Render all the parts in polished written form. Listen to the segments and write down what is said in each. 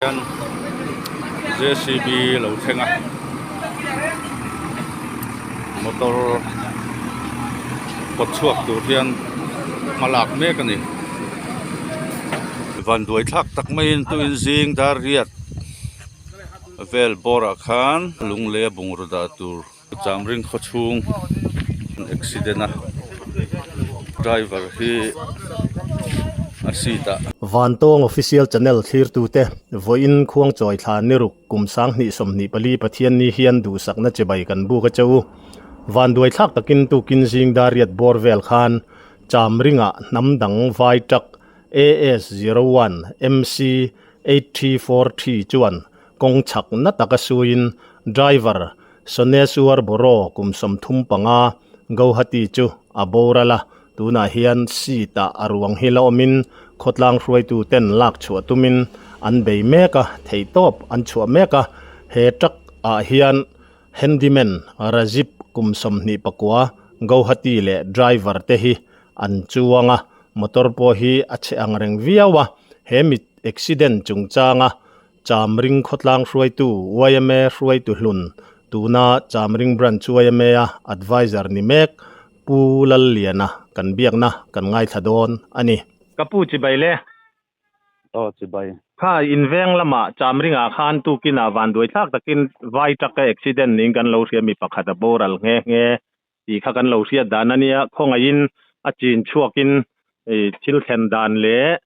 Hian JCB lo thleng a motor kawt chhuak tur hian hma lak mek a ni vanduai thlak tak maiin tuin zing dar riat vel bawr ah khan lunglei a bungraw dah tur Chamring khaw chhung accident a driver hi a seat ah. Vantawng Official Channel thlirtute vawiin Khuangchawi thla niruk kum 2024 Pathianni hian duhsakna chibai kan buk a che u. Vanduai thlak takin tukin zing dar riat bawr vel khan Chamringah hnam dang vai truck AS01 MC 8343 chuan kawng chhak na taka suiin driver Soneswar Boro kum 35, Gauhati chu a boral a, tunah hian seat ah a ruang hi la awmin khawtlang hruaitu ten lak chhuah tumin an bei mek a, theihtawp an chhuah mek a, he truck ah hian handyman Rajib kum 29, Gauhati leh driver te hi an chuang a, motor pawh hi a chhe ang reng viau a, he mi accident chungchanga Chamring khawtlang hruaitu yma hruaitu hlun, tuna Chamring Branch yma a adviser ni mek Pu Lalliana kan biakna kan ngaithla dawn a ni. Ka pu chibai le. Aw chibai. Kha inveng lamah Chamringah khan tukinah vanduai thlak takin vai truck a accident niin kan lo hria mi pakhat a boral nghe nghe tih kha kan lo hriat dan a nia, khawngaihin a chin chhuakin thil thlen dan leh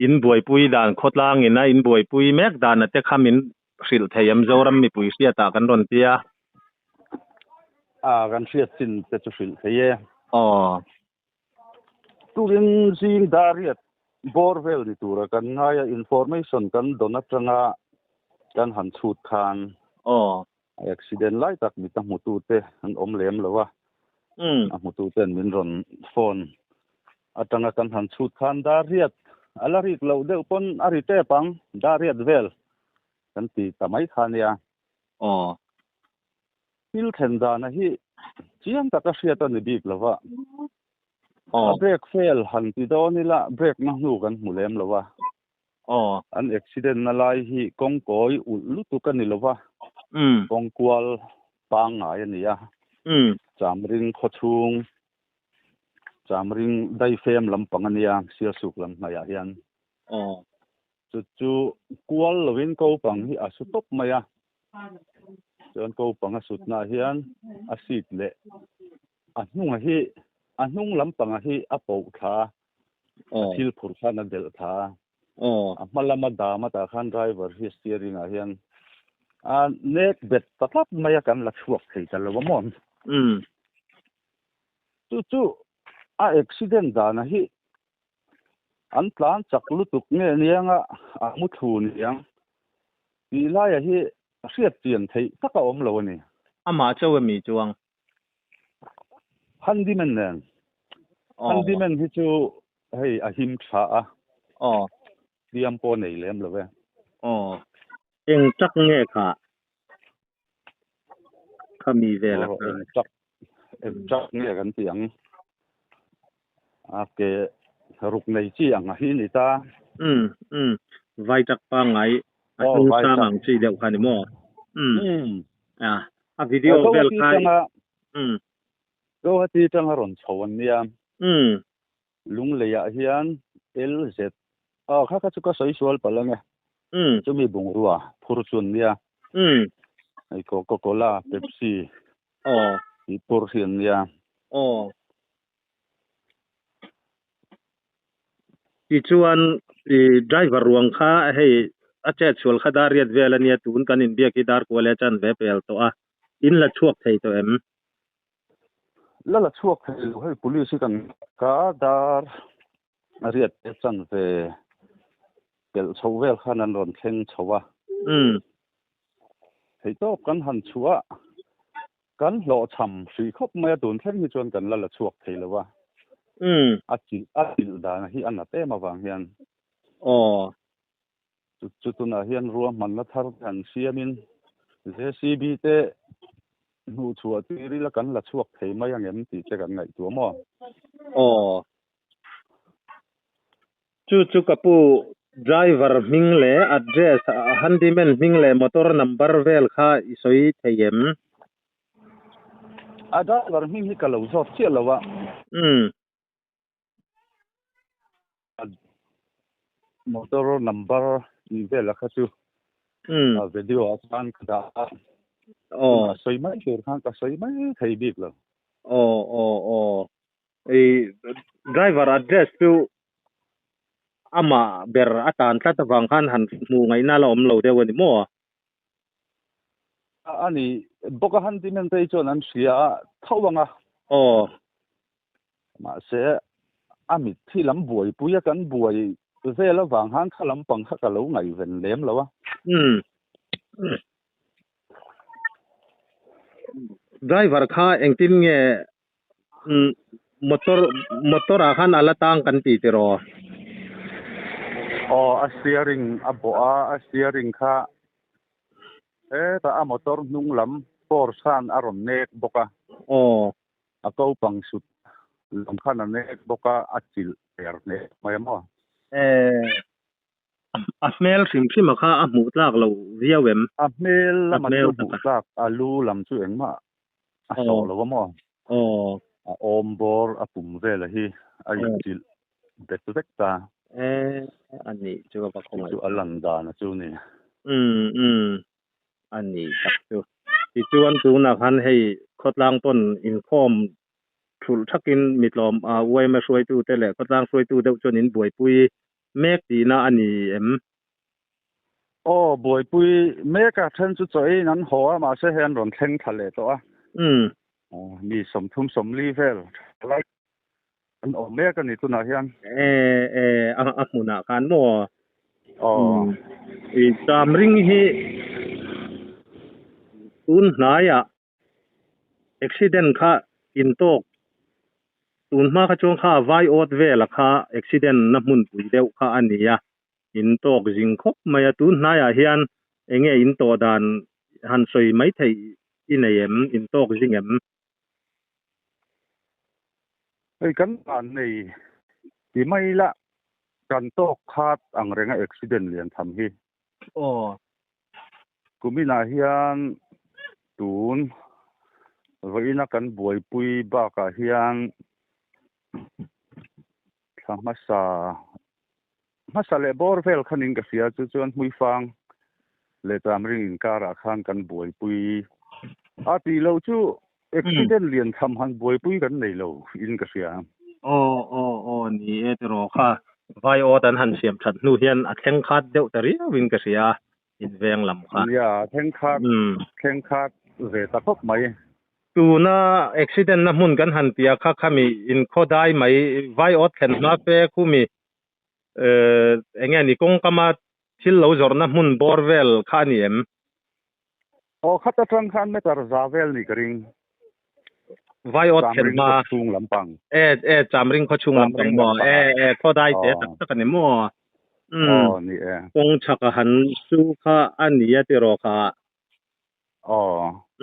In buaipui dan khawtlang ina in buaipui mek dan a te kha min hrilh thei em Zoram mipui hriatah kan rawn ti a. A kan hriat chin te chu hrilh thei e. Aw. Turin zing dar riat bawr vel ni tura kan ngai a information kan dawn atanga kan han chhut khan. Aw. Accident lai tak mit a hmutu te an awm lem lo a. A hmutu ten min rawn phone atanga kan han chhut khan dar riat a la rik loh deuh pawn a ri tep ang dar riat vel kan ti ta mai kha nia. Aw. Thil thlen dana hi chiang taka hriat a ni bik lo va. Aw. A brake fail han ti dawn ila brake na hnu kan hmu lem lo a. Aw. An accident na lai hi kawng kawi ulh lutuk a ni lo va. Kawng kual pangngai a ni a. Chamring khawchhung Chamring daifem lampang a nia, Sialsuk lam hnaihah hian. Aw. Chu chu kual lovin kopang hi a su tawp mai a. Chuan kopang a sutnaah hian a seat leh a hnungah hi a hnung lampangah hi a poh thla a, a thil phurh khan a delh thla a. Aw. A hma lama dam atah khan driver hi steering ah hian a nek bet ta tlat mai a, kan la chhuak thei ta lo a maw? Chu chu a accident dana hi an tlan chak lutuk nge nianga a mu thlu niang tih laia hi hriat chian theih tak a awm lo a ni. Amah chauh emi chuang? Handyman nen. Handyman hi chu hei a him tha a. Aw. Hliam pawh nei lem lo e. Aw. Eng tak nge kha? Khami vel a kha. Eng truck eng truck nge kan ti ang a ke ruk nei chi ang a hi ni ta. Um um vai truck pangngai a hnung sang ang chi deuh kha ni maw? Um a a video vel kha um Guwahati atanga rawn chho an nia. Um Lungleiah hian LZ aw kha kha chu ka sawi sual palh ange. Chumi bungrua phur chu an nia. Hei Coca Cola, Pepsi tih phur hi an nia. Aw. Tichuan i driver ruang kha hei a chet sual kha dar riat vel ania tun kan inbiak hi dar kual e chan ve pel tawh a. In la chhuak thei tawh em? La la chhuak thei lo hei police hi kan ka dar a riat te chan ve pelh chho vel khan an rawn thleng chho a. Thei tawp kan han chhuah a, kan hlawhchham hrih khawp mai a tun thleng hi chuan kan la la chhuak thei lo a. A chilh a chilh dan hi a nat em avang hian. Aw. Chu chu tunah hian ruahmanna thar te han siamin JCB te hnuhchhuah tir ila kan la chhuak thei mai ang em tih che kan ngaihtuah maw? Aw. Chu chu ka pu Driver hming leh address, handyman hming leh motor number vel kha i sawi thei em? A driver hming hi ka lo zawt chiah lo a. Umm. Motor number tih vel a kha chu Umm. a video ah khan ka dah a. Aw. A sawi mai tur khan ka sawi mai thei bik lo. Aw aw aw. I driver address chu amah ber a tan tlat avang khan han hmuh ngaihna la awm lo deuh a ni maw? A ni, bawk a han ti men phei chuan an hria tho ang a. Aw. Mahse, a mitthi lam buaipui a kan buai vel avang khan kha lampang kha ka lo ngaihven lem lo a. Umm. Driver kha engtin nge Motor motor ah khan a la tang kan ti tiraw? Aw a steering a bawh a, a steering kha hetah a motor hnung lam force khan a rawn nek bawk a. Aw. A ko pang sut lam khan a nek bawk a, a chilh per hneh mai a maw? Eh. A hmel hrim hrim a kha a hmuh tlak lo viau em? A hmel lama chu hmuh tlak, a lu lam chu engmah a sawh lo a maw? Aw. A awm bawr a pum vela hi a inchilh bet vek ta. E, a nih chu a va khawngaih. Chu a lan dan a chu ni. Umm umm, a nih tak chu. Tichuan tunah khan hei khawtlang pawn inkhawm thulh thakin mitlawm a yma hruaitute leh khawtlang hruaitu deuh chuan in buaipui mek tihna a ni em? Aw, buaipui mek a, then chu chaw eiin an haw a, mahse hei an rawn thleng thla leh tawh a. Umm. Mi 30 40 vel tha lai an awm mek a ni tunah hian. E, e, a hmunah khan maw? Aw. Umm. I chamring hi tun hnaiah Accident kha intawk tun hma kha chuan kha vai awt vela kha accident na hmunpui deuh kha a ni a, intawk zing khawp mai a, tun hnaiah hian eng nge intawh dan han sawi mai theih i nei em, intawk zing em? Hei kan dan nei ti mai la kan tawk khat ang renga accident lian tham hi. Aw. Kuminah hian tun vawiina kan buaipui bakah hian thla hmasa hmasa leh bawr vel khanin ka hria chu chuan Hmuifang leh Chamring inkarah khan kan buaipui a tih loh chu accident lian tham han buaipui kan nei lo in ka hria. Aw aw aw ni e tiraw kha vai awt an han siam that hnu hian a thleng khat deuh ta riau in ka hria in veng lam kha. Nia thleng khat thleng khat ve ta khawp mai. Tuna accident na hmun kan han tia kha khami in khaw dai mai vai awt thlen hma fe khumi eng nge ni kawngkama thil lo zawrhna hmun bawr vel kha a ni em? Aw khat atang khan meter za vel ni ka ring. Vai awt thlen Chamring hma. khaw chhung lampang. E e Chamring khaw chhung lampang Chamring maw? lampang E ah. e khaw dai te Aw. tak tak a ni maw? Umm. Aw ni e. Kawng chhak a han su kha a ni a tiraw kha. Aw.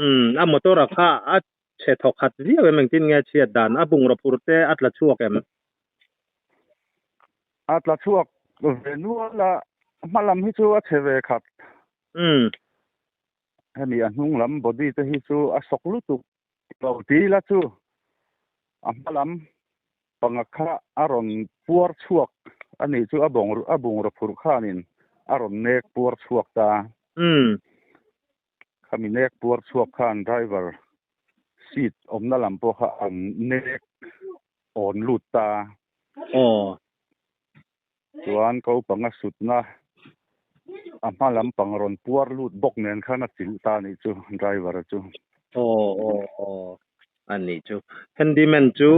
Umm a motor a kha a chhe thawk khat viau em engtin nge chhiat dan a bungraw phur te a tla chhuak em? A tla chhuak ve nual a, hma lam hi chu a chhe ve khat. Umm. Hemi a hnung lam body te hi chu a sawk lutuk lo ti ila chu a hma lam panga kha a rawn puar chhuak a nih chu a bawng a bungraw phurh khanin a rawn nek puar chhuak ta. Umm. Khami nek puar chhuak khan driver seat awmna lam pawh kha an nek awn lut ta. Aw. Chuan ko panga sutna a hma lampang rawn puar lut bawk nen khan a chilh ta anih chu driver chu. Aw aw aw a nih chu. Handyman chu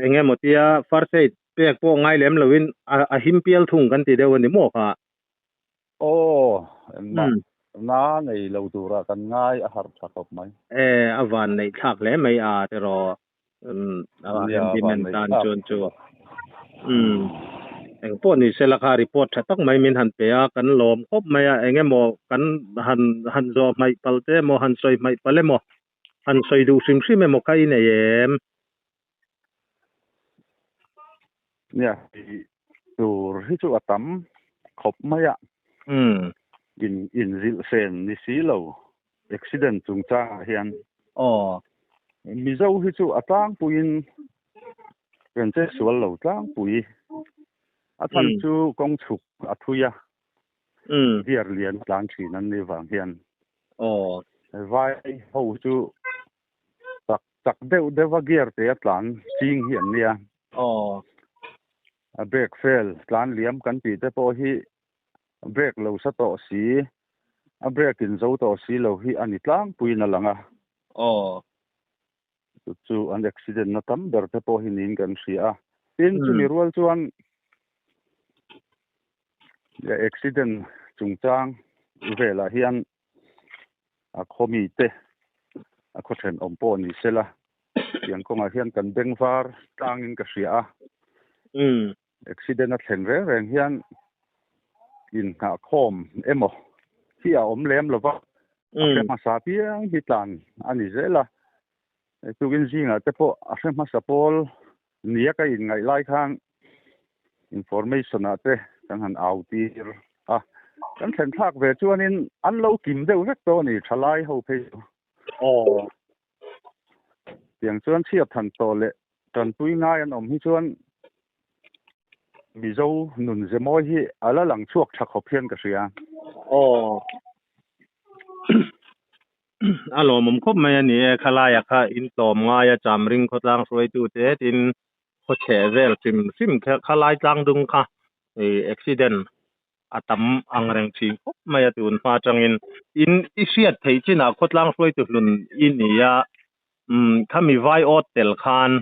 eng emaw tia first aid pek pawh ngai lem loin a him pial thung kan ti deuh a ni maw kha? Aw engmah na nei lo tura kan ngai a harh tha khawp mai. E a van neih thlak hle mai a tiraw. Handyman tan chuan chu eng pawh ni sela kha report tha tak mai min han pe a, kan lawm khawp mai a, eng emaw kan han han zawh hmaih pal te emaw han sawi hmaih pal emaw han sawi duh hrim hrim emaw kha i nei em? Nia, tur hi chu a tam. khawp mai a. In inzilh fen ni si lo accident chungchangah hian. Aw. Mizo hi chu a tlangpuiin kan che sual lo tlangpui. A chhan chu kawng chhuk a thui a. Gear lian tlan thin an nih vang hian. Aw. Vai ho chu chak chak deuh deuh a gear te a tlan ching hi an nia. Aw. A brake fail tlan liam kan tih te pawh hi brake lo sa tawh si, a brake in zo tawh si lo hi a ni tlangpuiin a lang a. Aw. Chu chu an accident na tam ber te pawh hi niin kan hria a. Tin, chumi rual chuan accident chungchang velah hian a khaw mite a khaw thenawm pawh ni sela tiang kawngah hian kan bengvar tlangin ka hria a. Accident a thlen reng reng hian inhnahkhawm emaw hi a awm lem lo va, a hre hmasa piang hi tlan a ni zel a. Tukin zingah te pawh a hre hmasa pawl nia ka inngaih lai khan information ah te kan han au tir a, kan thlen thlak ve chuanin an lo kim deuh vek tawh a ni thalai ho phei chu. Aw. Tiang chuan chhiat than tawh leh tanpui ngai an awm hi chuan Mizo nun ze mawi hi a la lang chhuak tha khawp hian ka hria. Aw. A lawmawm khawp mai a ni e, khalaia kha in tlawm ngai a Chamring khawtlang hruaitu te tin khaw chheh vel hrim hrim kha khalai tlang dung kha ih accident a tam ang reng thin khawp mai a tun hma atangin in i hriat theih chinah khawtlang hruaitu hlun i ni a umm khami vai awt tel khan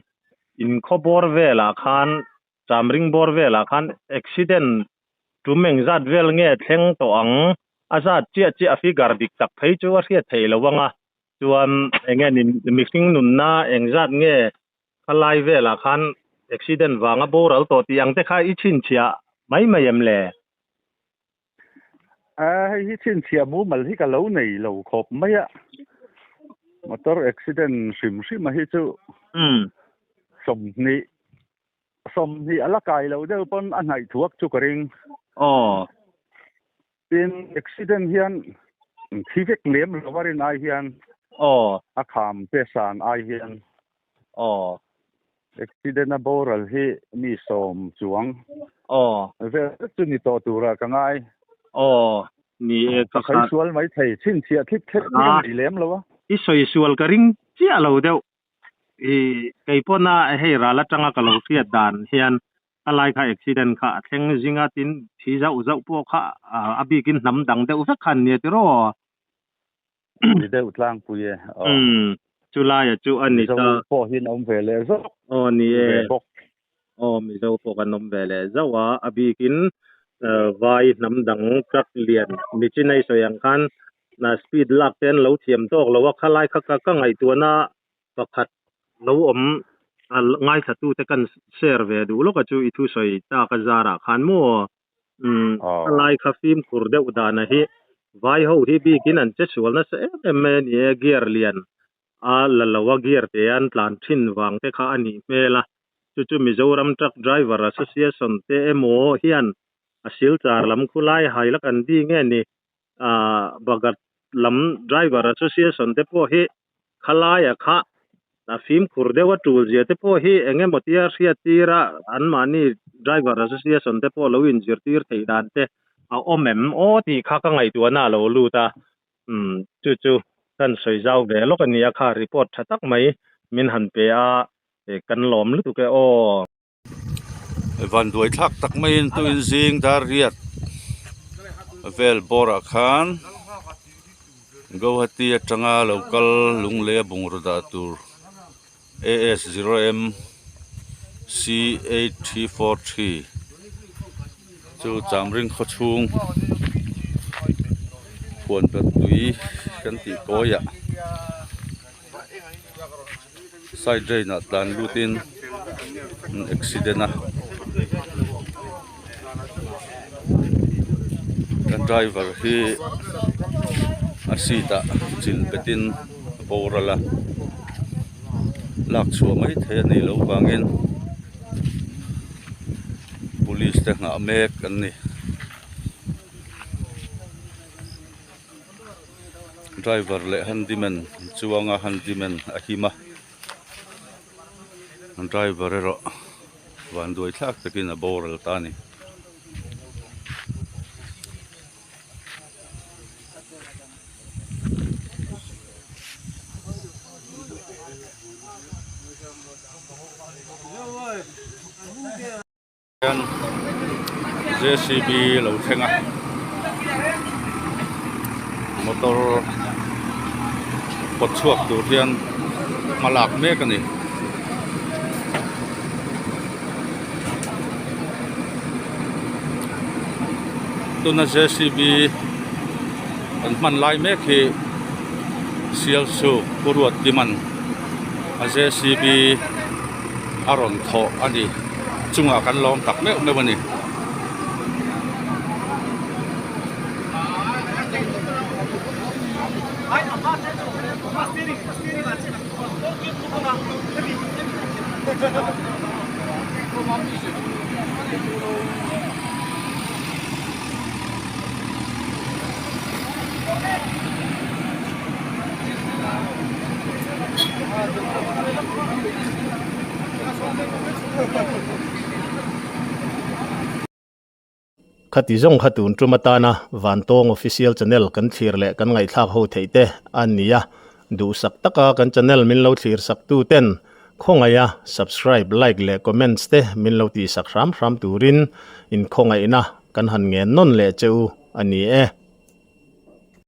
in khaw bawr velah khan Chamring bawr velah khan accident tum engzat vel nge thleng tawh ang a zat chiah chiah a figure dik tak phei chu a hriat theih lo ang a chuan enge ni mihring nunna engzat nge khalai velah khan accident vanga boral tawh tih ang te kha i chhinchhiah mai mai em le? A hei hi chhinchhiah mumal hi ka lo nei lo khawp mai a, motor accident hrim hrim a hi chu 20 20 a la kai lo deuh pawn a hnaih thuak chu ka ring. Aw. Tin accident hian thi vek lem lo a rin ai hian. Aw. A kham te san ai hian. Aw. Accident a boral hi mi 10 chuang. Aw. Vel vek chu ni tawh turah ka ngai. Aw. Ni e ka sawi sual mai thei chhinchhiah thlip thlep hi ka nei lem lo a. I sawi sual ka ring chiah lo deuh. I kei pawna hei ral atanga ka lo hriat dan hian ka lai kha accident kha a thleng zinga tin thi zauh zauh pawh kha a bikin hnam dang deuh vek kha an nia tiraw. Ni deuh tlangpui e. Aw. Umm chu laia chu a ni ta. Mizo pawh hi an awm ve leh zauh. Aw ni e. Ve bawk. Aw Mizo pawh kan awm ve leh zauh a, a bikin vai hnam dang truck lian nichin a i sawi ang khan speed lak te an lo thiam tawk lo a, khalai kha ka ngaihtuahna pakhat lo awm ngaithla tute kan share ve duh lawk a chu i thusawi tak a zarah khan maw Umm khalai kha fimkhur deuh dana hi vai ho hi bikin an che sual nasa em em mai a ni e, gear lian a la lo a gear te an tlan thin vang te kha a nih hmel a, chu chu Mizoram Truck Driver Association te emaw hian a silchar lam khulai haila kan di nge ni ah Bagat lam Driver Association te pawh hi khalaia kha a fimkhur deuh a tul zia te pawh hi eng emaw tia hriat tir a anmahni driver association te pawh lo inzirtir theih dan te a awm em aw tih kha ka ngaihtuahna a lo lut a umm chu chu kan sawi zau ve lawk a nia kha report tha tak mai min han pe a kan lawm lutuk e aw. Van duai thlak tak maiin tuin zing dar riat vel bawrah khan Guwahati atanga lo kal lunglei a bungraw dah tur AS zero M C 8343 chu Chamring khaw chhung huan bat tui kan tih kawiah. Side drain ah tlan lut in an accident a kan driver hi a seat ah chil bet in a boral a lak chhuah mai thei a nih loh vangin police te nghah mek an ni. Driver leh handyman an chuang a handyman a him a driver erawh vanduai thlak takin a boral ta a ni. Hian jcb lo thleng a motor kawt chhuak tur hian hma lak mek a ni. Tuna jcb kan hman lai mek hi Sialsuk Pu Ruatkiman a jcb a rawn thawh a ni chungah kan lawm tak meuh meuh a ni. Khati zawng kha tun tum atana Vantawng Official Channel kan thlir leh kan ngaihthlak ho theih te a ni a, duhsak taka kan channel min lo thlir sak tu ten khawngaih a subscribe, like leh comments te min lo tihsak hram hram turin inkhawngaihna kan han ngen nawn leh che u a ni e.